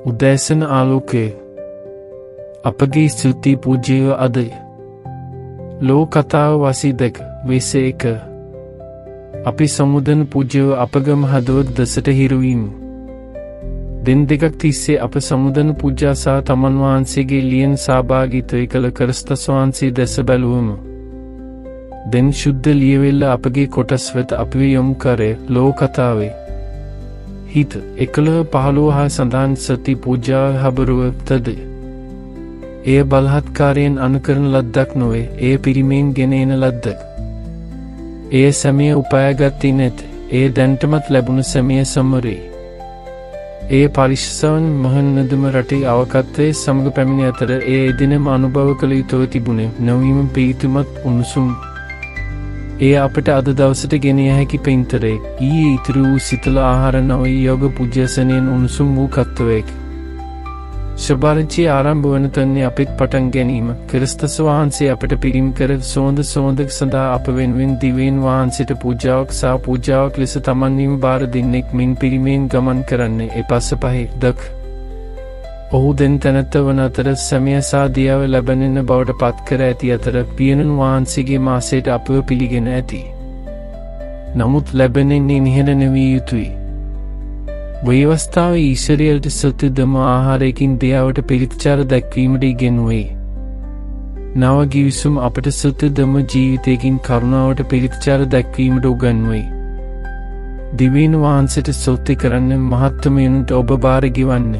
උදෑසන ආලෝකය අපගේ ස්තුති පූජ්‍යය අදය. ලෝ කතාව වසී 2 21. අපි සමුදන පූජ්‍යව අපගම හදවත් දසට හිරුවීම. දින දෙකක් තිස්සේ අප සමුදන පූජා සහ තමන් වහන්සේගේ ලියන සහභාගීත්වය කළ ක්‍රිස්තුස් වහන්සේ දෙස බැලුවම දැන් ශුද්ධ ලියවෙල්ල අපගේ කොටස් වෙත අපිව යොමු කරේ ලෝ කතාවේ. හිත 11 15 හා සඳහන් සති පූජා හබරුව තද. එය බලහත්කාරයෙන් අනුකරන ලද්දක් නොවේ, එය පිරිමෙන් ගෙන එන ලද්දක්. එය සැමිය උපායගත්තේ නැත, එය දැනටමත් ලැබුණු සැමිය සමරේ. එය පරිශ්සවන් මහන්නදම රටේ අවකත්වයේ සමග පැමිණි අතර එය එදිනම අනුභව කළ යුතුව තිබුණේ නොවීම ප්‍රීතිමත් උණුසුම්. එය අපට අද දවසට ගෙන ය හැකි පින්තරේ ඊයේ ඉතුරු වූ සිතල ආහාර නොවේ යෝග පූජ්‍යසනයෙන් උණුසුම් වූ කත්වයක්. ශුභාරංචිය ආරම්භ වන තැන්නේ අපිත් පටන් ගැනීම ක්‍රිස්තුස් වහන්සේ අපට පිරිම් කර සෝඳ සෝඳක් සඳහා අප වෙනුවෙන් දිවයින් වහන්සේට පූජාවක් සහ පූජාවක් ලෙස තමන් වීම බාර දෙන්නෙක් මින් පිරිමෙන් ගමන් කරන්නේ එපස්ස පහේ දක්. ඔහු දෙන් තැනැත්ත වන අතර සැමියා සහ දියාව ලැබෙන බවට පත් කර ඇති අතර පියණන් වහන්සේගේ මාසයට අපව පිළිගෙන ඇති. නමුත් ලැබෙන්නේ නිහඬ නොවිය යුතුයි. ව්‍යවස්ථාවේ ඊශ්වරයට සතුදම ආහාරයකින් දියාවට පිරිත්චාර දැක්වීමට ඉගෙනුවේ. නව ගිවිසුම් අපට සතුදම ජීවිතයකින් කරුණාවට පිරිත්චාර දැක්වීමට උගන්වයි. දිවීන් වහන්සේට ස්තුති කරන්න මහත්මයන්ට ඔබ බාර ගෙවන්න.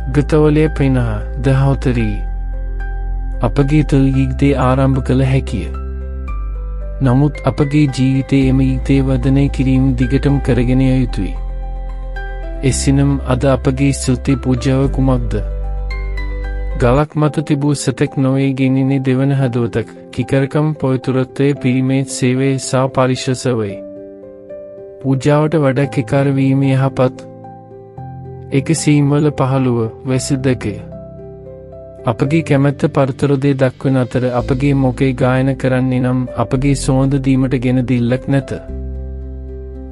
ගතවලය පෙනහ දහවතරී. අපගේ තුළ යුගයේ ආරම්භ කළ හැකිය. නමුත් අපගේ ජීවිතයේ එම යුගයේ වර්ධනය කිරීම දිගටම කරගෙන ය යුතුයි. එසිනම් අද අපගේ ස්තුති පූජාව කුමක්ද? ගලක් මත තිබූ සතෙක් නොවේ ගෙනින්නේ දෙවන හදවතක් කිකරකම් පොයතුරත්වයේ පිරිමේ සේවයේ සහ පරිශ්‍රසවේ. පූජාවට වඩා කිකර වීම යහපත්. එක සීම්වල 15 22. අපගේ කැමැත්ත පරතරදේ දක්වන අතර අපගේ මොකේ ගායන කරන්නේ නම් අපගේ සෝඳ දීමට ගෙන දිල්ලක් නැත.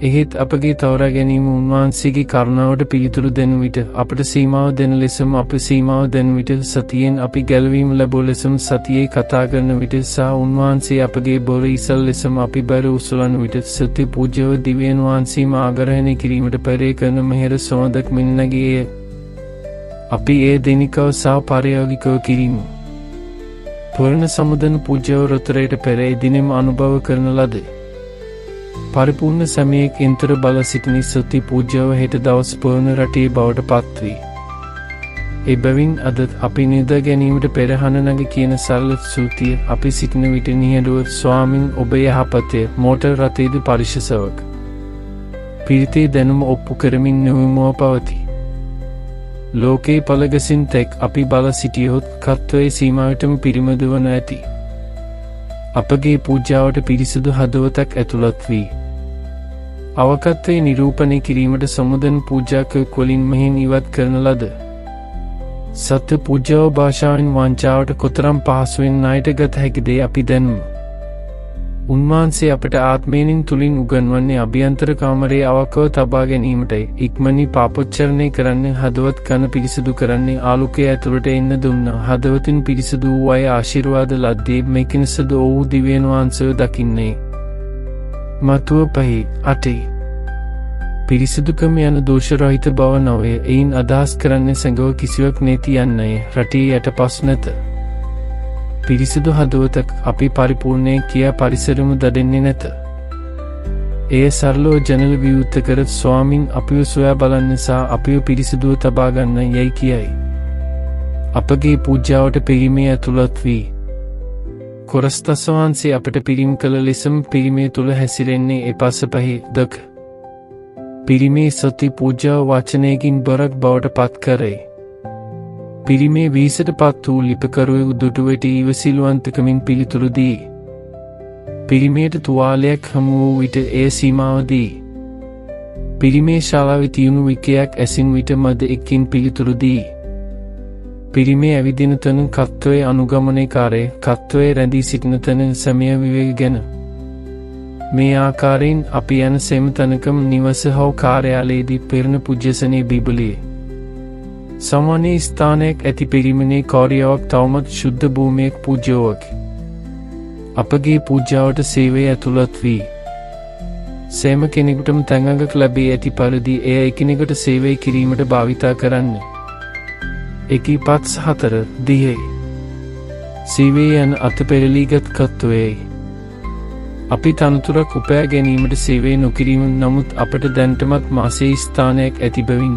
එහෙත් අපගේ තෝරා ගැනීම උන්වහන්සේගේ කරුණාවට පිළිතුරු දෙන විට අපට සීමාව දෙන ලෙසම අප සීමාව දෙන විට සතියෙන් අපි ගැලවීම ලැබූ ලෙසම සතියේ කතා කරන විට සහ උන්වහන්සේ අපගේ බොර ඉසල් ලෙසම අපි බැර උසුලන විට සත්‍ය පූජ්‍යව දිව්‍යන් වහන්සේම ආග්‍රහණය කිරීමට පෙරේ කරන මෙහෙර සෝඳක් මෙන් නැගියේ. අපි ඒ දෛනිකව සහ ප්‍රායෝගිකව කිරීම. පූර්ණ සමුදන පූජ්‍යව රොතරයට පෙර එදිනෙම අනුභව කරන ලද. පරිපූර්ණ සැමියෙක් එන්තර බල සිටින සති පූජ්‍යව හෙට දවස් පූර්ණ රටේ බවට පත්වී. එබැවින් අද අපි නිදා ගැනීමට පෙර හන නග කියන සරල සූතිය අපි සිටින විට නිහඬව ස්වාමින් ඔබ යහපතය මෝටර් රථයේද පරිශසවක. පිරිතේ දැනුම ඔප්පු කරමින් නොවිමව පවතී. ලෝකේ පළගසින් තෙක් අපි බල සිටියහොත් කත්වයේ සීමාවටම පිරිමද වන ඇති. අපගේ පූජාවට පිරිසිදු හදවතක් ඇතුළත් වී. අවකත්වයේ නිරූපණය කිරීමට සමුදන් පූජාක වලින් මෙහෙන් ඉවත් කරන ලද. සත්‍ය පූජාව භාෂාවෙන් වංචාවට කොතරම් පහසුවෙන් ණයට ගත හැකිද අපි දැනුම. උන්වහන්සේ අපට ආත්මයෙන් තුලින් උගන්වන්නේ අභ්‍යන්තර කාමරයේ අවකව තබා ගැනීමටයි. ඉක්මනින් පාපොච්චරණය කරන්න, හදවත් කන පිරිසිදු කරන්නේ, ආලෝකය ඇතුළට එන්න දුන්නා. හදවතින් පිරිසිදු වූ අය ආශිර්වාද ලද්දේ මෙකිනසද ඔව් දිව්‍යන් වහන්සේව දකින්නේ. මතුව 5 8. පිරිසිදුකම යන දෝෂ රහිත බව නොවේ. එයින් අදහස් කරන්නේ සැඟව කිසිවක් නැති යන්නය. රටේ යටපස් නැත. පිරිසිදු හදවතක් අපි පරිපූර්ණය කියා පරිසරම දඩෙන්නේ නැත. එය සරලව ජනල විවෘත කර ස්වාමින් අපිව සොයා බලන්න සහ අපිව පිරිසිදුව තබා ගන්න යයි කියයි. අපගේ පූජාවට පිරිමේ ඇතුළත් වී. ක්‍රිස්තුස් වහන්සේ අපට පිරිම් කළ ලෙසම පිරිමේ තුල හැසිරෙන්නේ එපස්ස 5 දක්. පිරිමේ සති පූජාව වචනයකින් බරක් බවට පත් කරයි. පිරිමේ වීසට පත් වූ ලිපකරුවෙකු දුටු විට ඉවසිල්වන්තකමින් පිළිතුරු දී. පිරිමේට තුවාලයක් හමු වූ විට එය සීමාව දී. පිරිමේ ශාලාවේ තියුණු විකයක් ඇසින් විට මද එකින් පිළිතුරු දී. පිරිමේ ඇවිදින තැන කත්වයේ අනුගමනයකාරය කත්වයේ රැඳී සිටින තැන සැමිය විවේක ගැන. මේ ආකාරයෙන් අපි යන සෑම තැනකම නිවස හෝ කාර්යාලයේදී පෙරණ පූජ්‍යසනයේ බිබලියේ. සාමාන්‍ය ස්ථානයක් ඇති පිරිමනේ කාර්යාවක් තවමත් ශුද්ධ භූමියක පූජාවක්. අපගේ පූජාවට සේවය ඇතුළත් වී සෑම කෙනෙකුටම තැඟඟක් ලැබී ඇති පරිදි එය එකිනෙකට සේවය කිරීමට භාවිතා කරන්න. එකී පත්ස් හතර දිහේ. සේවය යන අත පෙරලීගත් කත්වයයි. අපි තනතුරක් උපයා ගැනීමට සේවය නොකිරීම නමුත් අපට දැනටමත් මාසේ ස්ථානයක් ඇති බැවින්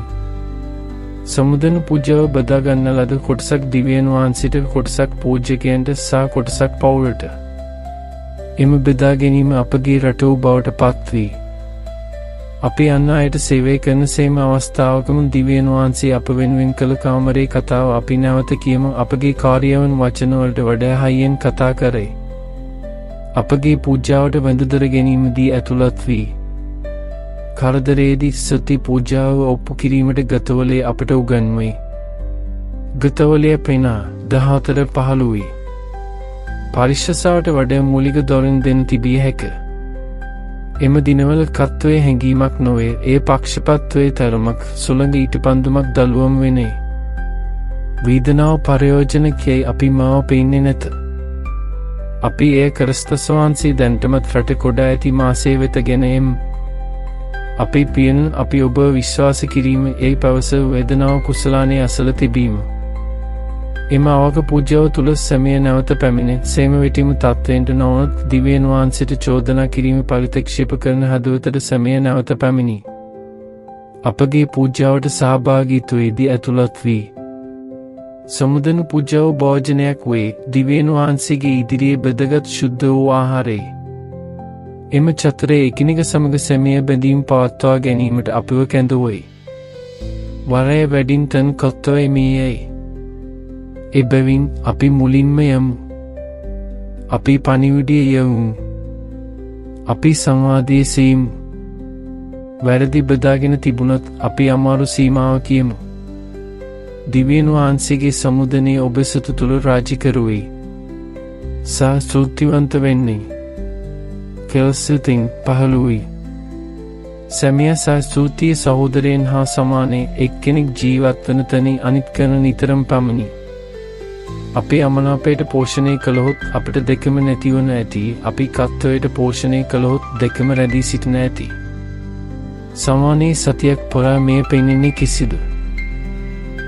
සමුදන පූජාව බදා ගන්න ලද කොටසක් දිව්‍යන් වහන්සේට, කොටසක් පූජකයන්ට සහ කොටසක් පවුලට. එම බෙදා ගැනීම අපගේ රටවු බවට පත්වී. අපි අන් අයට සේවය කරන සෑම අවස්ථාවකම දිව්‍යන් වහන්සේ අප වෙනුවෙන් කළ කාමරේ කතාව අපි නැවත කියමු. අපගේ කාර්යවන් වචනවලට වඩා හයියෙන් කතා කරයි. අපගේ පූජාවට වැඳදර ගැනීමදී ඇතුළත් වී. කරදරයේදී සති පූජාව ඔප්පු කිරීමට ගතවලේ අපට උගන්වයි. ගතවලය පෙනා 14 15 වී. පරිශ්‍රසාවට වඩා මූලික දොරෙන් දෙන තිබිය හැක. එම දිනවල කත්වයේ හැඟීමක් නොවේ, එය පක්ෂපත්වයේ තරමක් සුළඟ ඊට පන්දුමක් දළුවම් වෙනේ. වේදනාව ප්‍රයෝජන කියයි අපි මාව පෙන්නේ නැත. අපි එය ක්‍රිස්තුස් වහන්සේ දැනටමත් රට කොඩා ඇති මාසේ වෙත ගෙන එම්. අපේ පියන් අපි ඔබ විශ්වාස කිරීම එයි පවස වේදනාව කුසලානේ අසල තිබීම. එම අවක පූජාව තුළ සැමිය නැවත පැමිණ සෑම විටම තත්ත්වයට නොවනත් දිව්‍යන් වහන්සේට චෝදනා කිරීම පරිතක්ෂේප කරන හදවතට සැමිය නැවත පැමිණි. අපගේ පූජාවට සහභාගීත්වයේදී ඇතුළත් වී. සමුදන පූජාව භෝජනයක් වේ දිව්‍යන් වහන්සේගේ ඉදිරියේ බෙදගත් ශුද්ධ වූ ආහාරය. එම චතරයේ එකිනෙක සමග සැමිය බැඳීම් පවත්වා ගැනීමට අපව කැඳවයි. වරය වැඩින්ටන් කොත්තොයි මීයයි. එබැවින් අපි මුලින්ම යමු. අපි පණිවිඩය යවමු. අපි සංවාදයේ සීමු. වැරදි බෙදාගෙන තිබුණත් අපි අමාරු සීමාව කියමු. දිව්‍යන් වහන්සේගේ සමුදනය ඔබ සතු තුළ රාජ්‍ය කරුවේ. සා ස්තුතිවන්ත වෙන්නේ. කෙල්සිතින් පහළුවී. සැමියා සහ ස්තුතිය සහෝදරයන් හා සමානයි. එක්කෙනෙක් ජීවත් වන තැනින් අනිත් කෙනා නිතරම පමණි. අපේ අමනාපයට පෝෂණය කළහොත් අපට දෙකම නැතිවන ඇති. අපි කත්වයට පෝෂණය කළහොත් දෙකම රැඳී සිටින ඇති. සමානයේ සතියක් පුරා මෙය පෙනෙන්නේ කිසිදු.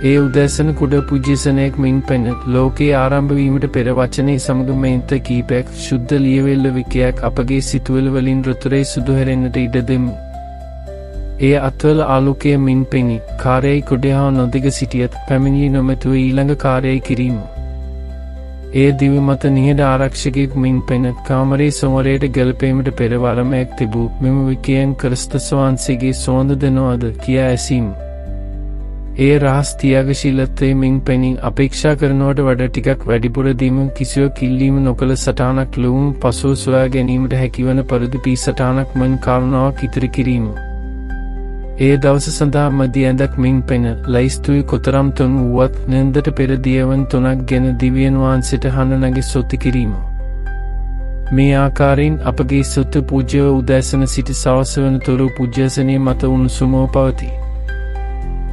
ඒ උදෑසන කුඩ පූජ්‍යසනයක් මින් පෙන ලෝකයේ ආරම්භ වීමට පෙර වචනයේ සමග මේන්ත කීපයක් ශුද්ධ ලියවෙල්ල විකයක් අපගේ සිතුවිලි වලින් රුතුරේ සුදු හැරෙන්නට ඉඩ දෙමු. එය අත්වල ආලෝකය මින් පෙනි කාර්යයි කුඩේ හා නොදිග සිටියත් පැමිණිය නොමැතුව ඊළඟ කාර්යයි කිරීම. එය දිව මත නිහඬ ආරක්ෂකයෙකු මින් පෙන කාමරයේ සමරයට ගැලපීමට පෙර වරමයක් තිබූ මෙම විකයන් ක්‍රිස්තුස් වහන්සේගේ සුවඳ දෙනවද කියා ඇසීම. එය රහස් ත්‍යාගශීලත්වයේ මින් පෙනී අපේක්ෂා කරනවට වඩා ටිකක් වැඩිපුර දීම කිසිවක් ඉල්ලීම නොකළ සටහනක් ලොවුන් පසුව සොයා ගැනීමට හැකිවන පරිදි පී සටහනක් මන් කාරණාවක් ඉතිරි කිරීම. ඒ දවස සඳහා මදි ඇඳක් මින් පෙන ලැයිස්තුවේ කොතරම් තුන් වුවත් නින්දට පෙර දියවන් තුනක් ගෙන දිව්‍යන් වහන්සේට හඬ නැගී ස්තුති කිරීම. මේ ආකාරයෙන් අපගේ සුත්ත පූජ්‍යව උදෑසන සිට සවස වනතුරු පූජ්‍යසනය මත උණුසුමව පවතී.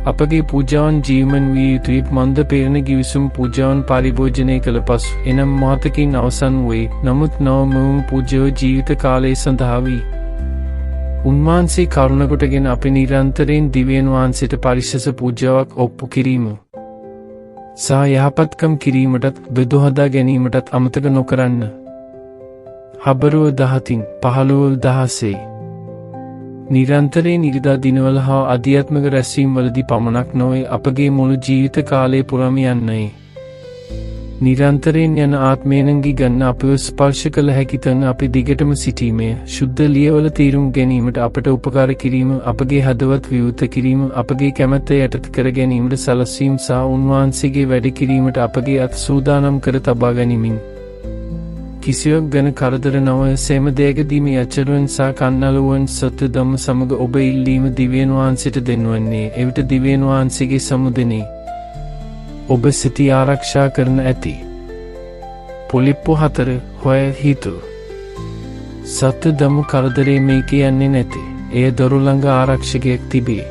අපගේ පූජාවන් ජීවමන් විය යුතුයි. මන්ද පෙරණ ගිවිසුම් පූජාවන් පරිභෝජනය කළ පසු එනම් මොහොතකින් අවසන් වේ. නමුත් නවමවම පූජ්‍යව ජීවිත කාලය සඳහා වී. උන්වහන්සේ කරුණ කොටගෙන අපි නිරන්තරයෙන් දිව්‍යන් වහන්සේට පරිශස පූජාවක් ඔප්පු කිරීම සහ යහපත්කම් කිරීමටත් බෙදු හදා ගැනීමටත් අමතක නොකරන්න. හබරුව 10 15 16 නිරන්තරයෙන් ඉරිදා දිනවල හා අධ්‍යාත්මික රැස්වීම් වලදී පමණක් නොවේ අපගේ මුළු ජීවිත කාලය පුරාම යන්නේ. නිරන්තරයෙන් යන ආත්මයන්ගේ ගන්න අපව ස්පර්ශ කළ හැකි තැන අපි දිගටම සිටීමේ ශුද්ධ ලියවල තීරුම් ගැනීමට අපට උපකාර කිරීම, අපගේ හදවත් විවෘත කිරීම, අපගේ කැමැත්ත යටත් කර ගැනීමට සැලසීම් සහ උන්වහන්සේගේ වැඩ කිරීමට අපගේ අත් සූදානම් කර තබා ගැනීමෙන් කිසිවක් ගැන කරදර නොව සෑම දෙයකදීම යචරුවන් සහ කන්නලුවන් සත්‍ය ධම්ම සමග ඔබ ඉල්ලීම දිව්‍යන් වහන්සේට දෙන්වන්නේ. එවිට දිව්‍යන් වහන්සේගේ සමුදෙනේ ඔබ සිටි ආරක්ෂා කරන ඇති. පොලිප්පු 4 හොය හිතු. සත්‍ය ධම්ම කරදරේ මේ කියන්නේ නැතේ. එය දොරු ළඟ ආරක්ෂකයෙක් තිබේ.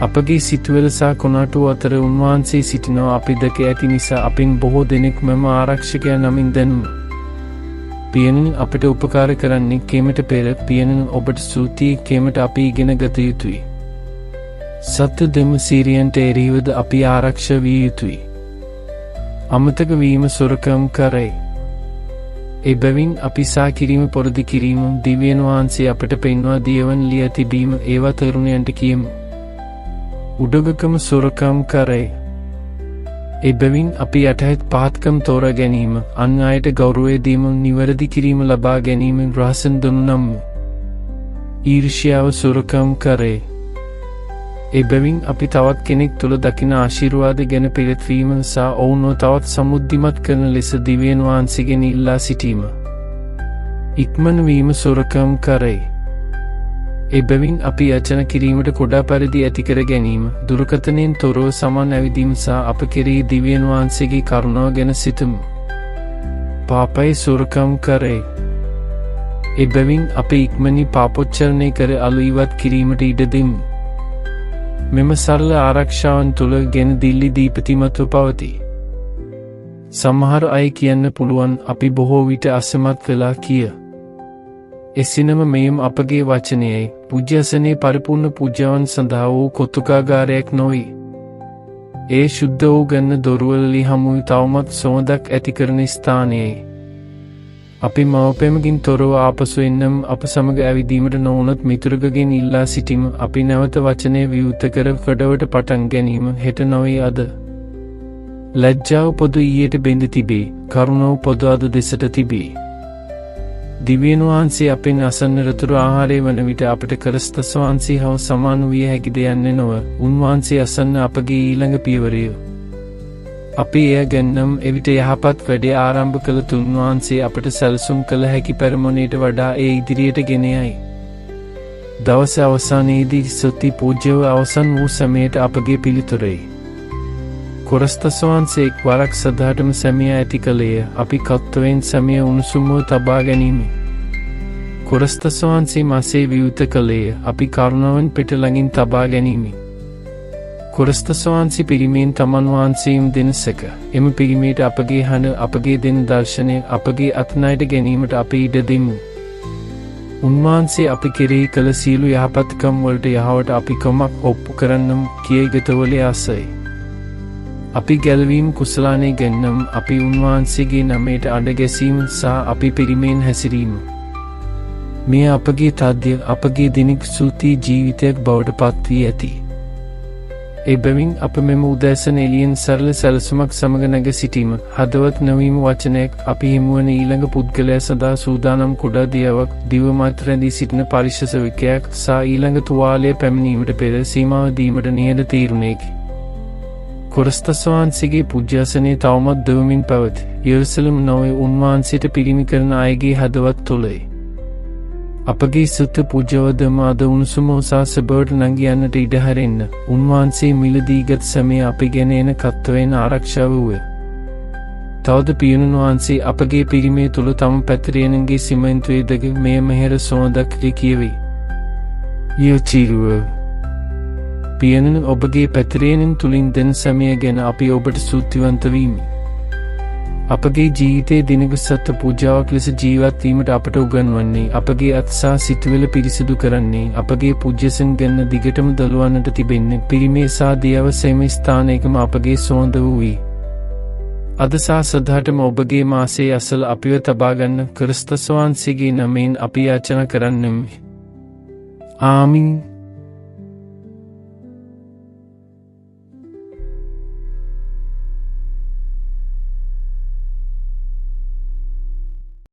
අපගේ සිතුවිලි සහ කුණාටුව අතර උන්වහන්සේ සිටිනවා අපි දැක ඇති නිසා අපින් බොහෝ දෙනෙක් මෙම ආරක්ෂකයා නමින් දැනුම. පියණන් අපට උපකාර කරන්නේ කීමට පෙර පියණන් ඔබට ස්තුතියි කීමට අපි ඉගෙන ගත යුතුයි. සත්‍ය දෙම සීරියන්ට එරෙහිවද අපි ආරක්ෂා විය යුතුයි. අමතක වීම සොරකම් කරයි. එබැවින් අපි සා කිරීම පොරදි කිරීම දිව්‍යන් වහන්සේ අපට පෙන්වා දියවන් ලියා තිබීම ඒවා තරුණයන්ට කියමු. උඩඟකම සොරකම් කරයි. එබැවින් අපි යටහත් පහත්කම් තෝරා ගැනීම, අන් අයට ගෞරවය දීම, නිවැරදි කිරීම ලබා ගැනීම රහසන් දුනු නම් ඊර්ෂ්‍යාව සොරකම් කරයි. එබැවින් අපි තවත් කෙනෙක් තුළ දකින ආශිර්වාද ගැන පෙරත්වීම සහ ඔවුන්ව තවත් සමුද්ධිමත් කරන ලෙස දිව්‍යන් වහන්සේගෙන් ඉල්ලා සිටීම. ඉක්මන වීම සොරකම් කරයි. එබැවින් අපි යචන කිරීමට කුඩා පරිදි ඇති කර ගැනීම, දුරකථනයෙන් තොරව සමන් ඇවිදීම සහ අප කෙරෙහි දිව්‍යන් වහන්සේගේ කරුණාව ගැන සිතමු. පාපය සොරකම් කරයි. එබැවින් අපි ඉක්මනින් පාපොච්චරණය කර අලු ඉවත් කිරීමට ඉඩ දෙමු. මෙම සරල ආරක්ෂාවන් තුළ ගෙන දිල්ලි දීපතිමත්ව පවතී. සමහර අය කියන්න පුළුවන් අපි බොහෝ විට අසමත් වෙලා කිය. එසේනම මෙයම අපගේ වචනයයි පූජ්‍යාසනයේ පරිපූර්ණ පූජාවන් සඳහා වූ කොතුකාගාරයක් නොවේ. ඒ ශුද්ධ වූ ගන්න දොරුවලලි හමුව තවමත් සොඳක් ඇති කරන ස්ථානයයි. අපි මව්පියන්ගෙන් තොරව ආපසු එන්නම් අප සමග ඇවිදීමට නොවුනත් මිතුරෙකුගෙන් ඉල්ලා සිටීම අපි නැවත වචනය විවෘත කර කඩවට පටන් ගැනීම හෙට නොවේ අද. ලැජ්ජාව පොදු ඊයට බැඳ තිබේ, කරුණාව පොදු අද දෙසට තිබේ. දිව්‍යන් වහන්සේ අපෙන් අසන්න රතුරු ආහාරය වන විට අපට ක්‍රිස්තුස් වහන්සේ හව සමාන විය හැකිද යන්නේ නොව, උන්වහන්සේ අසන්න අපගේ ඊළඟ පියවරය. අපි එය ගැන්නම් එවිට යහපත් වැඩේ ආරම්භ කළ තුන්වහන්සේ අපට සැලසුම් කළ හැකි පෙරමුණට වඩා ඒ ඉදිරියට ගෙන යයි. දවස අවසානයේදී ස්තුති පූජ්‍යව අවසන් වූ සමයට අපගේ පිළිතුරයි. ක්‍රිස්තුස් වහන්සේ එක් වරක් සදාටම සැමියා ඇති කළේය. අපි කත්වයෙන් සැමියා උණුසුම්ව තබා ගැනීම. ක්‍රිස්තුස් වහන්සේ මසේ විවෘත කළේය. අපි කරුණාවෙන් පිට ළඟින් තබා ගැනීම. ක්‍රිස්තුස් වහන්සේ පිරිමින් තමන් වහන්සේම දෙනසක එම පිරිමියට අපගේ හඬ, අපගේ දෙන දර්ශනය, අපගේ අත්නයට ගැනීමට අපි ඉඩ දෙමු. උන්වහන්සේ අපි කෙරෙහි කළ සියලු යහපත්කම් වලට යහවට අපි කොමක් ඔප්පු කරන්නම් කියගතවලේ ආසයි. අපි ගැලවීම කුසලානේ ගැන්නම් අපි උන්වහන්සේගේ නමයට අඩ ගැසීම සහ අපි පිරිමෙන් හැසිරීම. මෙය අපගේ තද්‍ය අපගේ දිනික සූති ජීවිතයක් බවට පත් වී ඇති. එබැවින් අප මෙම උදෑසන එළියෙන් සරල සැලසුමක් සමග නැග සිටීම, හදවත් නොවීම වචනයක් අපි හිමුවන ඊළඟ පුද්ගලයා සඳහා සූදානම් කුඩා දියාවක්, දිව මත රැඳී සිටින පරිශ්‍රසේවකයෙක් සහ ඊළඟ තුවාලය පැමිණීමට පෙර සීමාව දීමට නිහඬ තීරණයකි. ක්‍රිස්තුස් වහන්සේගේ පූජ්‍යාසනය තවමත් දවමින් පැවති. යෙරුසලම නොවේ උන්වහන්සේට පිරිමි කරන අයගේ හදවත් තුළයි. අපගේ සුත්ත පූජාවදම අද උණුසුම සහ සැබවට නංගී යන්නට ඉඩ හැරෙන්න. උන්වහන්සේ මිලදීගත් සමය අපි ගැන එන කත්වයෙන් ආරක්ෂා වූය. තවද පියුණුන් වහන්සේ අපගේ පිරිමේ තුල තම පැතිරියනගේ සිමෙන්තුවේ දග මෙය මෙහෙර සොඳක් කියවි. යචිරුව පියනන ඔබගේ පැතිරියනින් තුලින් දෙන සමය ගැන අපි ඔබට ස්තුතිවන්ත වීමි. අපගේ ජීවිතයේ දිනක සත්‍ය පූජාවක් ලෙස ජීවත් වීමට අපට උගන්වන්නේ, අපගේ අත් සහ සිතුවිලි පිරිසිදු කරන්නේ, අපගේ පූජ්‍යසන් ගැන දිගටම දළුවන්නට තිබෙන්නේ, පිරිමේ සහ දියව සෑම ස්ථානයකම අපගේ සොඳ වූයි. අද සහ සදාටම ඔබගේ මාසයේ අසල අපිව තබා ගන්න ක්‍රිස්තුස් වහන්සේගේ නමෙන් අපි යාචනා කරන්නෙමු. ආමීන්.